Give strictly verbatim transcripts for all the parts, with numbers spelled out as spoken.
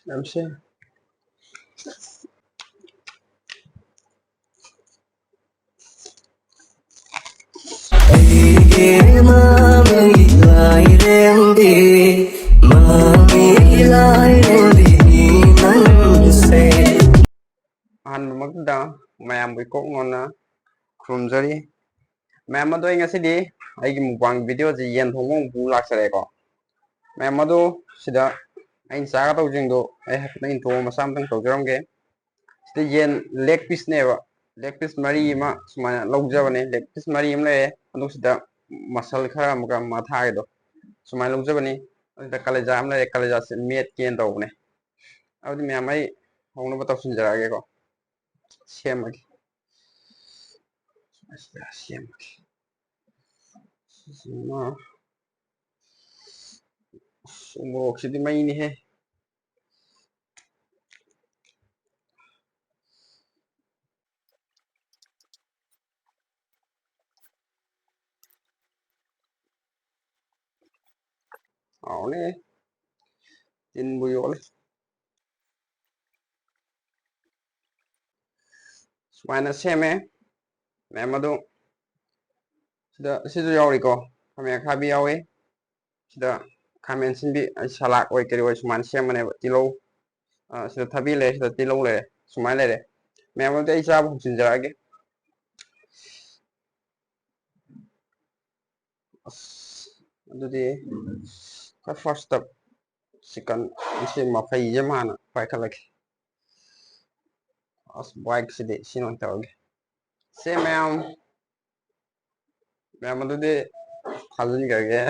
ꯌꯥꯝꯁꯦ꯫ ꯑꯩꯒꯤ ꯃꯃꯩ ꯂꯥꯏꯔꯦꯝꯕꯤ, ꯃꯃꯩ ꯂꯥꯏꯔꯦꯝꯕꯤ ꯅꯪꯁꯦ꯫ ꯑꯍꯥꯟꯕꯃꯛꯇꯗ ꯃꯌꯥꯝꯕꯨ ꯏꯀꯣꯛ ꯅꯣꯟꯅ ꯈꯨꯔꯨꯝꯖꯔꯤ꯫ ꯃꯌꯥꯝ ꯑꯗꯣ, ꯑꯩ ꯉꯁꯤꯗꯤ ꯑꯩꯒꯤ mukbang videoꯁꯤ ꯌꯦꯟ ꯊꯣꯡꯕ ꯑꯃꯨꯛ ꯄꯨ ꯂꯥꯛꯆꯔꯦꯀꯣ꯫ ꯃꯌꯥꯝ ꯑꯗꯣ, ꯁꯤꯗ ꯑꯩꯅ ꯆꯥꯒꯗꯧꯕꯁꯤꯡꯗꯣ ꯑꯩ ꯍꯥꯏꯐꯦꯠꯇꯪ intro ꯃꯆꯥ ꯑꯃꯇꯪ ꯇꯧꯖꯔꯝꯒꯦ꯫ ꯁꯤꯗ ꯌꯦꯟ leg pieceꯅꯦꯕ, leg piece ꯃꯔꯤ ꯑꯃ ꯁꯨꯃꯥꯏꯅ ꯂꯧꯖꯕꯅꯦ꯫ Leg piece ꯃꯔꯤ ꯑꯃ ꯂꯩꯔꯦ, ꯑꯗꯨ ꯁꯤꯗ muscle ꯈꯔ ꯑꯃꯒ ꯃꯊꯥꯒꯤꯗꯣ ꯁꯨꯃꯥꯏꯅ ꯂꯧꯖꯕꯅꯤ꯫ ꯑꯗꯨꯗ ꯀꯂꯦꯖꯥ ꯑꯃ ꯂꯩꯔꯦ, ꯀꯂꯦꯖꯥꯁꯦ ꯃꯦꯠꯀꯦꯅ ꯇꯧꯕꯅꯦ꯫ ꯑꯗꯨꯗꯤ ꯃꯌꯥꯝ ꯑꯩ ꯍꯧꯅꯕ ꯇꯧꯁꯤꯟꯖꯔꯛꯑꯒꯦꯀꯣ, ꯁꯦꯝꯃꯒꯦ꯫ ꯑꯁꯤꯗ ꯁꯦꯝꯃꯒꯦ꯫ ꯁꯤꯁꯤꯃ, ꯑꯁ, ꯎꯃꯣꯔꯣꯛꯁꯤꯗꯤ ꯃꯩꯅꯤꯍꯦ꯫ ꯍꯥꯎꯅꯤ꯫ ꯇꯤꯟꯕꯨ ꯌꯣꯠꯂꯦ꯫ ꯁꯨꯃꯥꯏꯅ ꯁꯦꯝꯃꯦ꯫ ꯃꯌꯥꯝ ꯑꯗꯨ ꯁꯤꯗ, ꯁꯤꯁꯨ ꯌꯥꯎꯔꯤꯀꯣ, ꯈꯥꯃꯦꯟ ꯑꯈꯥꯕꯤ ꯌꯥꯎꯋꯤ꯫ ꯁꯤꯗ ꯈꯥꯃꯦꯟ ꯑꯁꯤꯟꯕꯤ, ꯑꯩ ꯁꯂꯥꯗ ꯑꯣꯏ ꯀꯔꯤ ꯑꯣꯏ ꯁꯨꯃꯥꯏꯅ ꯁꯦꯝꯕꯅꯦꯕ꯫ ꯇꯤꯜꯍꯧ, ꯑ, ꯁꯤꯗ ꯊꯕꯤ ꯂꯩꯔꯦ, ꯁꯤꯗ ꯇꯤꯜꯍꯧ ꯂꯩꯔꯦ, ꯁꯨꯃꯥꯏꯅ ꯂꯩꯔꯦ꯫ ꯃꯌꯥꯝ ꯑꯝꯇ ꯑꯩ ꯆꯥꯕ ꯍꯧꯖꯤꯟꯖꯔꯛꯑꯒꯦ꯫ ꯑꯁ, ꯑꯗꯨꯗꯤ ꯈ꯭ꯋꯥꯏ firstꯇ chicken ꯁꯤ ꯃꯐꯩꯁꯦ ꯑꯃ ꯍꯥꯟꯅ ꯄꯥꯏꯈꯠꯂꯒꯦ꯫ ꯑꯁ, bikeꯁꯤꯗꯤ ꯁꯤ ꯑꯣꯏꯅ ꯇꯧꯔꯒꯦ꯫ ꯁꯦ ꯃꯌꯥꯝ, ꯃꯌꯥꯝ ꯑꯗꯨꯗꯤ ꯊꯥꯖꯤꯟꯈ꯭ꯔꯒꯦ꯫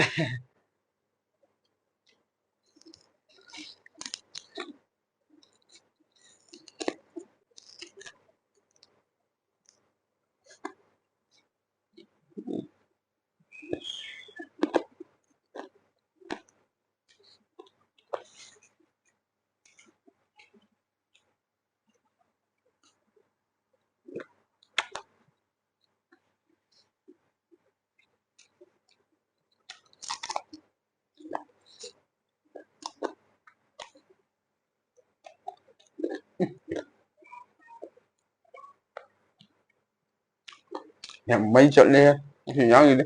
ꯌꯥꯝ ꯃꯩ ꯆꯠꯂꯦꯍꯦ ꯉꯁꯤ ꯏꯟꯖꯥꯡꯁꯤꯗꯤ꯫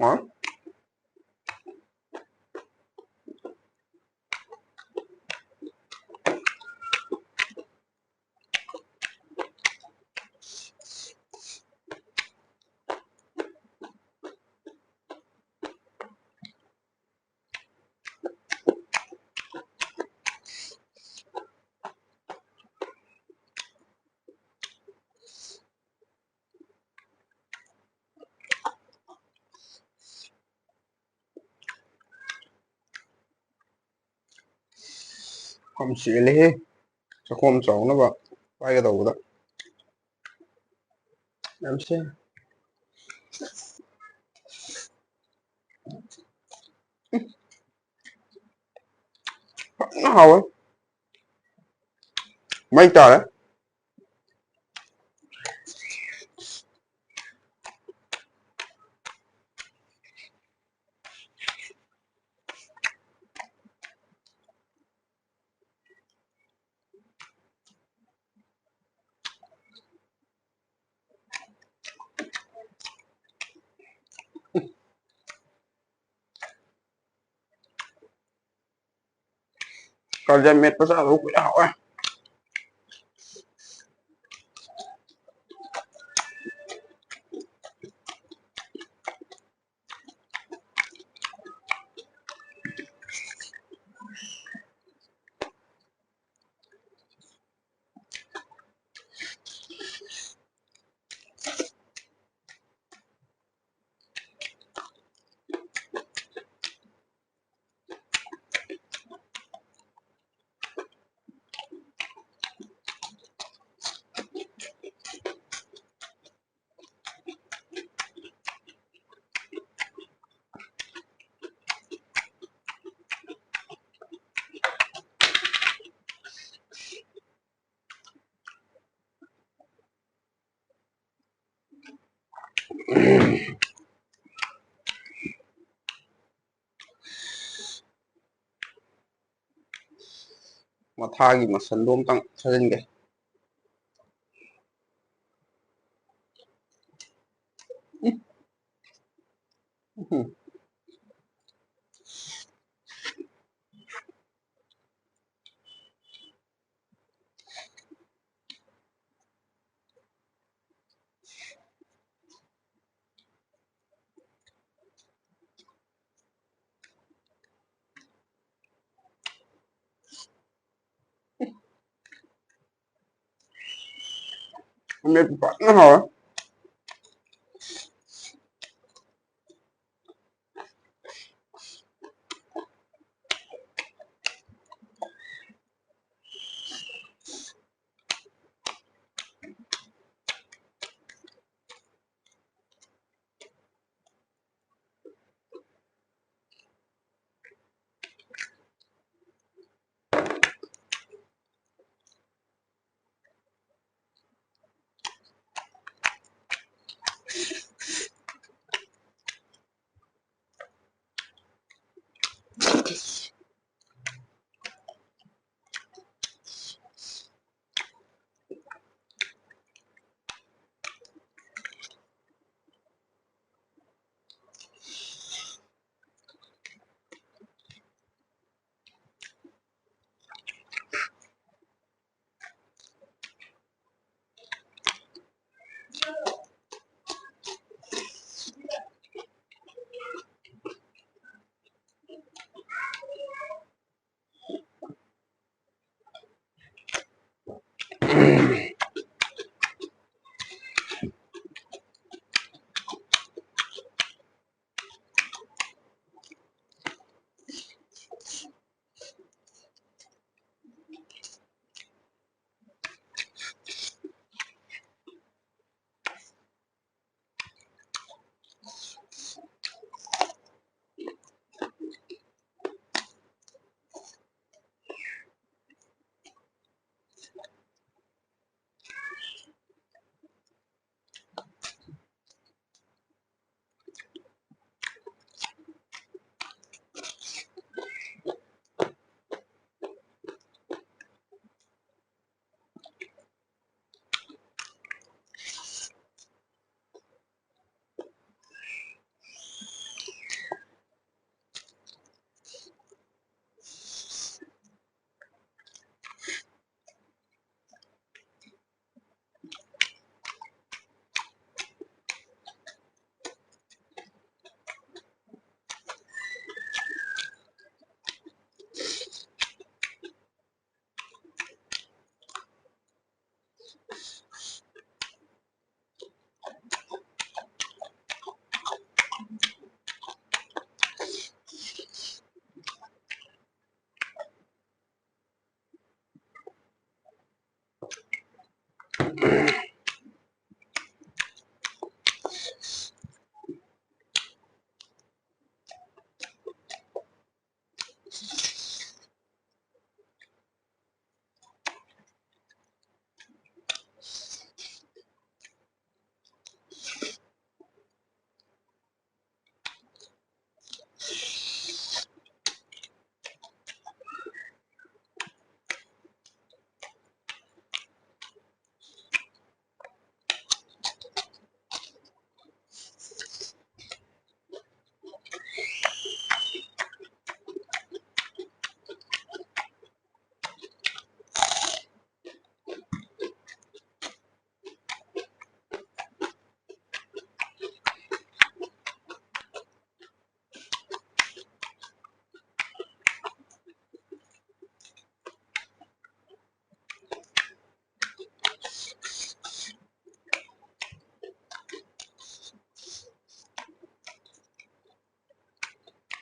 ꯑ? ꯌꯥꯝ ꯆꯦꯜꯂꯦꯍꯦ꯫ ꯆꯥꯛꯈꯣꯝ ꯆꯥꯎꯅꯕ ꯄꯥꯏꯒꯗꯧꯕꯗ꯫ ꯌꯥꯝ ꯁꯦꯝ꯫ ꯐꯖꯅ ꯍꯥꯎꯋꯦ꯫ ꯃꯩ ꯇꯥꯔꯦ꯫ ꯀꯥꯂꯦꯟ ꯃꯦꯠꯄ ꯆꯥꯗꯕ ꯀꯨꯏꯔꯦ, ꯍꯥꯎꯋꯦ꯫ ꯃꯊꯥꯒꯤ ꯃꯁꯟꯗꯣ ꯑꯝꯇꯪ ꯊꯥꯖꯤꯟꯒꯦ꯫ ꯎꯝ꯫ ꯑꯃꯦꯠꯄ ꯐꯖꯅ ꯍꯥꯎꯔꯦ꯫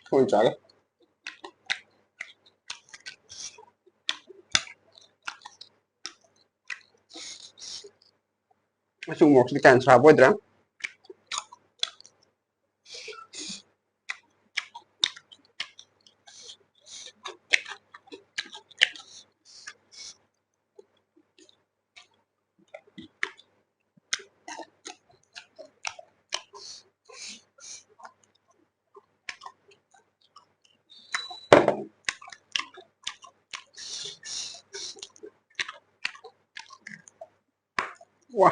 ꯊꯣꯏꯅ ꯆꯥꯒꯦ꯫ ꯑꯆꯨꯝ ꯃꯣꯔꯣꯛꯁꯤꯗꯤ ꯀꯌꯥ ꯁꯥꯕ ꯑꯣꯏꯗ꯭ꯔꯦ꯫ ꯋꯥ꯫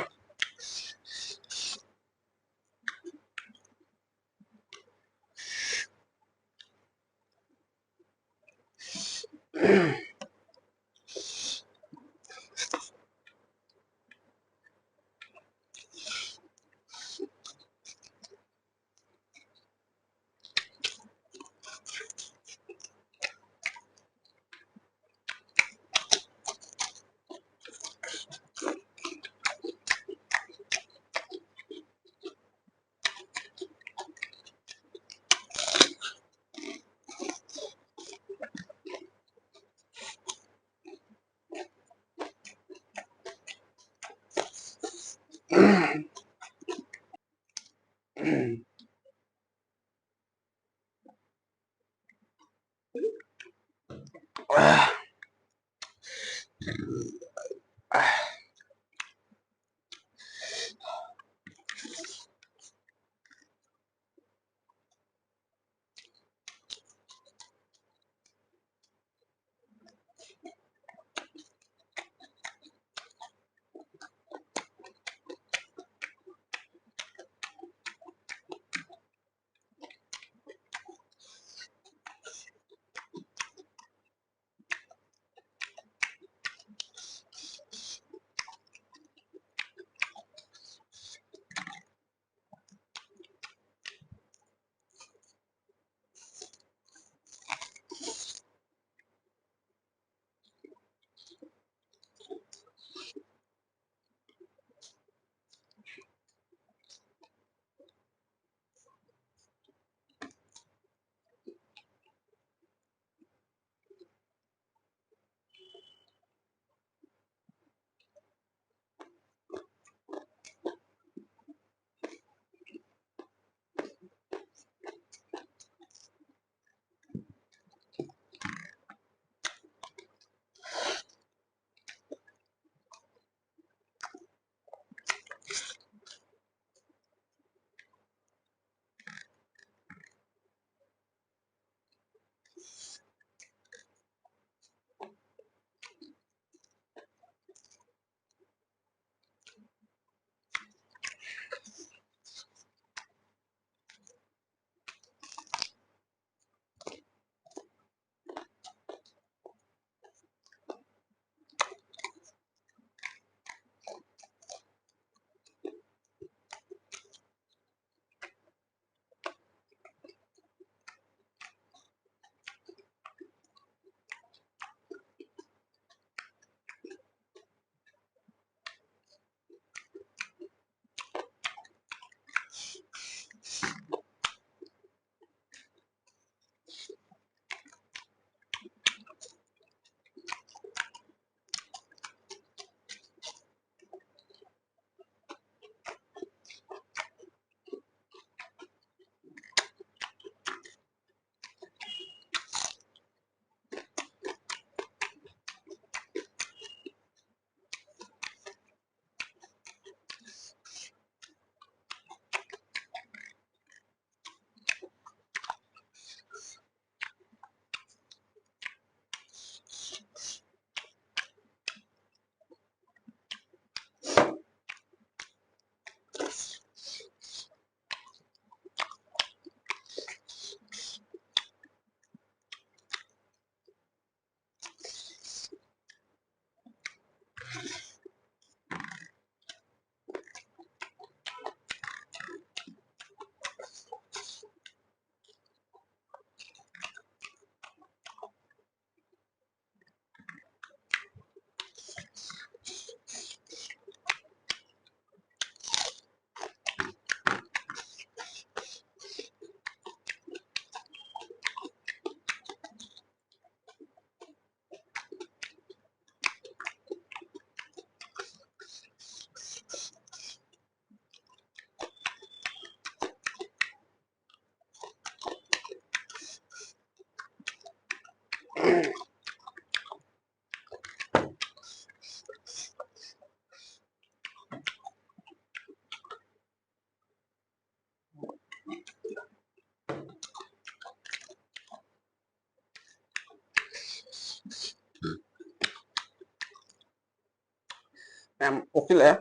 ꯌꯥꯝ ꯑꯣꯛꯁꯤꯜꯂꯛꯑꯦ꯫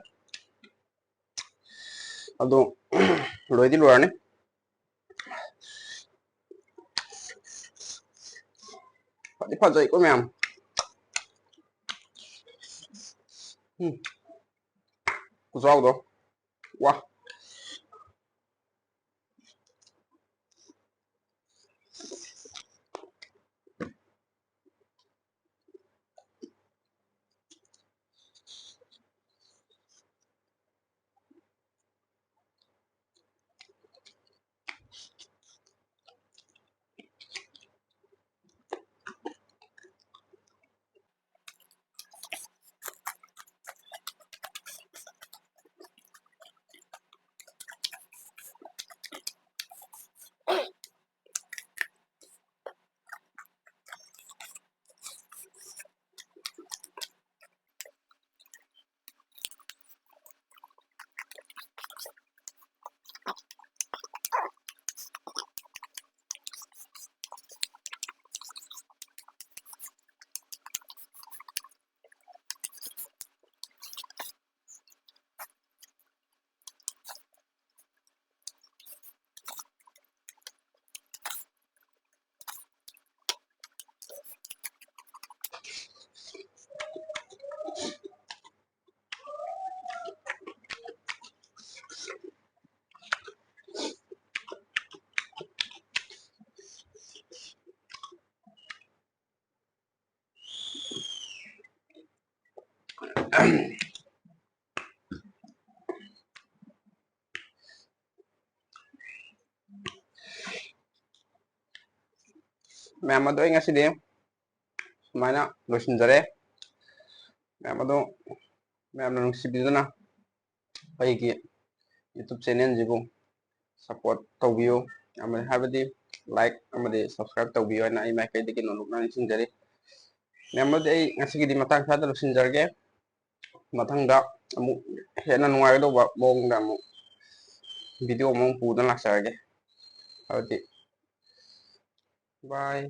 ꯑꯗꯣ ꯂꯣꯏꯗꯤ ꯂꯣꯏꯔꯅꯤ꯫ ꯐꯗꯤ ꯐꯖꯩꯀꯣ ꯃꯌꯥꯝ꯫ ꯎꯝ꯫ ꯈꯨꯆꯥꯎꯗꯣ꯫ ꯋꯥ꯫ ꯃꯌꯥꯝ ꯑꯗꯣ ꯑꯩ ꯉꯁꯤꯗꯤ ꯁꯨꯃꯥꯏꯅ ꯂꯣꯏꯁꯤꯟꯖꯔꯦ꯫ ꯃꯌꯥꯝ ꯑꯗꯣ ꯃꯌꯥꯝꯅ ꯅꯨꯡꯁꯤꯕꯤꯗꯨꯅ ꯑꯩꯒꯤ YouTube channelꯁꯤꯕꯨ support ꯇꯧꯕꯤꯌꯨ, ꯑꯃꯗꯤ ꯍꯥꯏꯕꯗꯤ like ꯑꯃꯗꯤ subscribe ꯇꯧꯕꯤꯌꯨ ꯍꯥꯏꯅ ꯑꯩ ꯃꯥꯏꯀꯩꯗꯒꯤ ꯅꯣꯂꯨꯛꯅ ꯅꯤꯡꯁꯤꯡꯖꯔꯤ꯫ ꯃꯌꯥꯝ ꯑꯗꯨꯗꯤ ꯑꯩ ꯉꯁꯤꯒꯤꯗꯤ ꯃꯇꯥꯡ ꯁ꯭ꯋꯥꯏꯗ ꯂꯣꯏꯁꯤꯟꯖꯔꯒꯦ꯫ ꯃꯊꯪꯗ ꯑꯃꯨꯛ ꯍꯦꯟꯅ ꯅꯨꯡꯉꯥꯏꯒꯗꯧꯕ ꯃꯑꯣꯡꯗ ꯑꯃꯨꯛ video ꯑꯃꯨꯛ ꯄꯨꯗꯨꯅ ꯂꯥꯛꯆꯔꯒꯦ꯫ ꯑꯗꯨꯗꯤ bye꯫